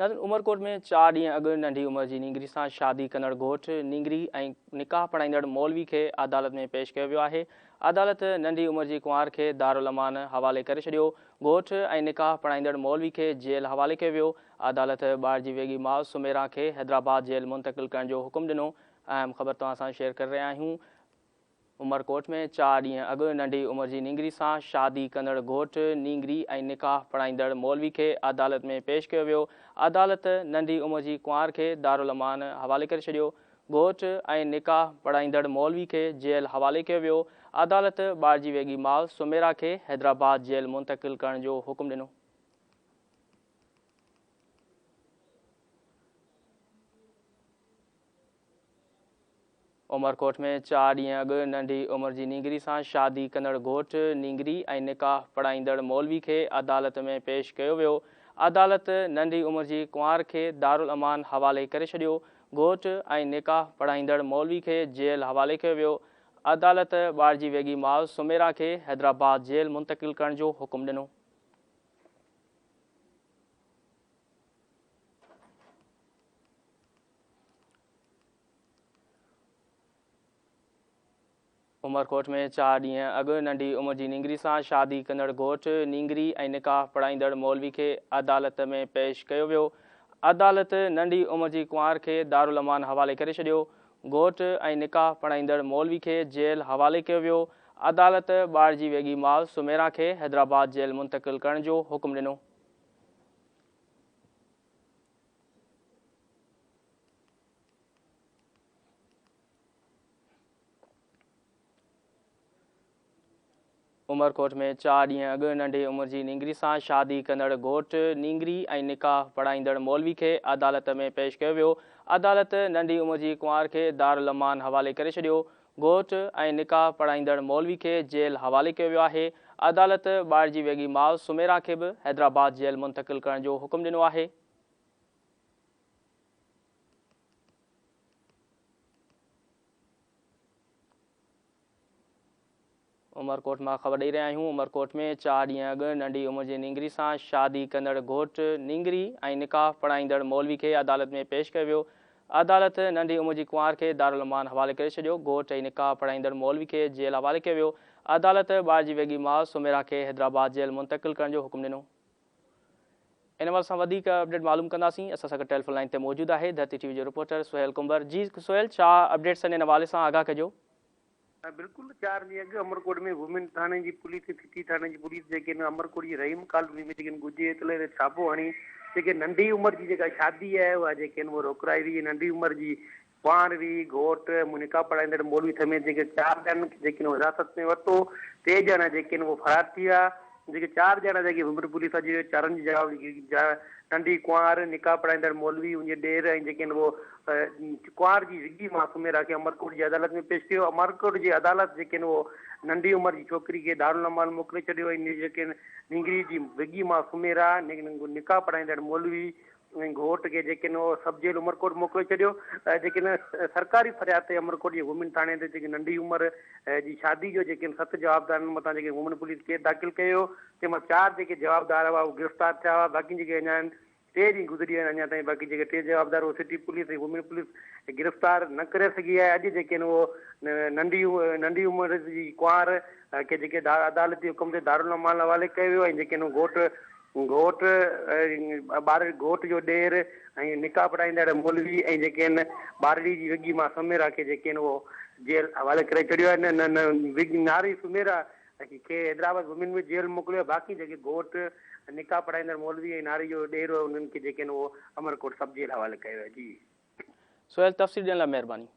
ناظرين عمرڪوٽ ۾ چار ڏينهن اڳ ننڍي عمر جي نينگري سان شادي ڪندڙ گهوٽ، نينگري ۽ نڪاح پڙهائيندڙ مولوي کي عدالت ۾ پيش ڪيو ويو آهي. عدالت ننڍي عمر جي ڪنوار کي دارالامان حوالي ڪري ڇڏيو. گهوٽ ۽ نڪاح پڙهائيندڙ مولوي کي جيل حوالي ڪيو ويو. عدالت ٻار جي ويڳي ماء سميرا کي حيدرآباد جيل منتقل ڪرڻ جو حڪم ڏنو. اهم خبر توهان سان شيئر ڪري رهيا آهيون. عمرڪوٽ ۾ چار ڏينهن اڳ ننڍي عمر جي نينگري سان شادي ڪندڙ گهوٽ، نينگري ۽ نڪاح پڙهائيندڙ مولوي کي عدالت ۾ پيش ڪيو ويو. عدالت ننڍي عمر جي ڪنوار کي دارالامان حوالي ڪري ڇڏيو. گهوٽ ۽ نڪاح پڙهائيندڙ مولوي کي جيل حوالي ڪيو ويو. عدالت ٻار جي ويڳي ماء سميرا کي حيدرآباد جيل منتقل ڪرڻ جو حڪم ڏنو. عمرڪوٽ ۾ چار ڏينهن اڳ ننڍي عمر جي نينگري سان شادي ڪندڙ گهوٽ، نينگري ۽ نڪاح پڙهائيندڙ مولوي کي عدالت ۾ پيش ڪيو ويو. عدالت ننڍي عمر جي ڪنوار کي دارالامان حوالي ڪري ڇڏيو. گهوٽ ۽ نڪاح پڙهائيندڙ مولوي کي جيل حوالي ڪيو ويو. عدالت ٻار جي ويڳي ماء سميرا کي حيدرآباد جيل منتقل ڪرڻ جو حڪم ڏنو. عمرڪوٽ ۾ چار ڏينهن اڳ ننڍي عمر جي نينگري سان شادي ڪندڙ گهوٽ، نينگري ۽ نڪاح پڙهائيندڙ مولوي کي عدالت ۾ پيش ڪيو ويو. عدالت ننڍي عمر جي ڪنوار کي دارالامان حوالي ڪري ڇڏيو. گهوٽ ۽ نڪاح پڙهائيندڙ مولوي کي جيل حوالي ڪيو ويو. عدالت ٻار جي ويڳي ماء سميرا کي حيدرآباد جيل منتقل ڪرڻ جو حڪم ڏنو. عمرڪوٽ ۾ چار ڏينهن اڳ ننڍي عمر جي نينگري سان شادي ڪندڙ گهوٽ، نينگري ۽ نڪاح پڙهائيندڙ مولوي کي عدالت ۾ پيش ڪيو ويو. عدالت ننڍي عمر جي ڪنوار کي دارالامان حوالي ڪري ڇڏيو. گهوٽ ۽ نڪاح پڙهائيندڙ مولوي کي جيل حوالي ڪيو ويو آهي. عدالت ٻار جي ويڳي ماء سميرا کي به حيدرآباد جيل منتقل ڪرڻ جو حڪم ڏنو آهي. عمرڪوٽ مان خبر ڏئي رهيا آهيون عمرڪوٽ ۾ چار ڏينهن اڳ ننڍي عمر جي نينگري سان شادي ڪندڙ گهوٽ، نينگري ۽ نڪاح پڙهائيندڙ مولوي کي عدالت ۾ پيش ڪيو ويو. عدالت ننڍي عمر جي ڪنوار کي دارالامان حوالي ڪري ڇڏيو. گهوٽ ۽ نڪاح پڙهائيندڙ مولوي کي جيل حوالي ڪيو ويو. عدالت ٻار جي ويڳي ماء سميرا کي حيدرآباد جيل منتقل ڪرڻ جو حڪم ڏنو. ان حوالي سان وڌيڪ اپڊيٽ معلوم ڪنداسين اسان سان گڏ ٽيليفون لائين تي موجود آهي ڌرتي ٽي وي جو رپورٽر سهيل ڪنڀر جي سهيل ڇا اپڊيٽس آهن ان حوالي سان آگاهه ڪجو. بلڪل چار ڏينهن اڳ عمرڪوٽ ۾ وومين ٿاڻي جي پوليس ۽ سٽي ٿاڻي جي پوليس جيڪي آهن عمرڪوٽ جي رحيم ڪالوني ۾ جيڪي آهن ڳجهي اطلاع تي ڇاپو هڻي جيڪي ننڍي عمر جي جيڪا شادي آهي اها جيڪي آهن اهو روڪرائي وئي ننڍي عمر جي ڪنوار هئي، گهوٽ، نڪاح پڙهائيندڙ مولوي سميت جيڪي چار ڄڻن کي جيڪي حراست ۾ ورتو، ٽي ڄڻا جيڪي آهن اهي فرار ٿي ويا، جيڪي چار ڄڻا جيڪي ومر پوليس اڄ چارن جي ننڍي ڪنوار، نڪاح پڙهائيندڙ مولوي، ان جي ڏير ۽ جيڪي آهن اهو ڪنوار جي وڳي مان سميرا کي عمرڪوٽ جي عدالت ۾ پيش ڪيو، عمرڪوٽ جي عدالت جيڪي آهن اهو ننڍي عمر جي ڇوڪري کي دارالامان موڪلي ڇڏيو ۽ جيڪي نينگري جي وڳي مان سميرا، نڪاح پڙهائيندڙ مولوي، ۽ گهوٽ کي جيڪي نه سب جيل عمرڪوٽ موڪلي ڇڏيو جيڪي نه سرڪاري فرياد تي عمرڪوٽ جي وومين ٿاڻي تي جيڪي ننڍي عمر جي شادي جو جيڪي ست جوابدارن مٿان جيڪي وومين پوليس ڪيس داخل ڪيو تنهن مان چار جيڪي جوابدار هئا اهي گرفتار ٿيا هئا باقي جيڪي اڃا آهن ٽي ڏينهن گذري ويا آهن اڃا تائين باقي جيڪي ٽي جوابدار اهي سٽي پوليس ۽ وومين پوليس گرفتار نه ڪري سگهي آهي اڄ جيڪي آهن اهو ننڍي ننڍي عمر جي ڪنوار کي جيڪي عدالتي حڪم تي دارالامان حوالي ڪيو ويو ۽ جيڪي آهن گهوٽ گهوٽ ٻار گهوٽ جو ڏير ۽ نڪاح پڙهائيندڙ مولوي ۽ جيڪي آهن ٻارڙي جي وڳي مان سميرا کي جيڪي آهن اهو جيل حوالي ڪري ڇڏيو آهي نه نه وڳي ناري سميرا کي حيدرآباد وومين ۾ جيل موڪليو آهي باقي جيڪي گهوٽ نڪاح پڙهائيندڙ مولوي ۽ ناري جو ڏير هو انهن کي جيڪي آهن اهو عمرڪوٽ سب جيل حوالي ڪيو آهي جي. سهيل تفصيل ڏيڻ لاء مهرباني.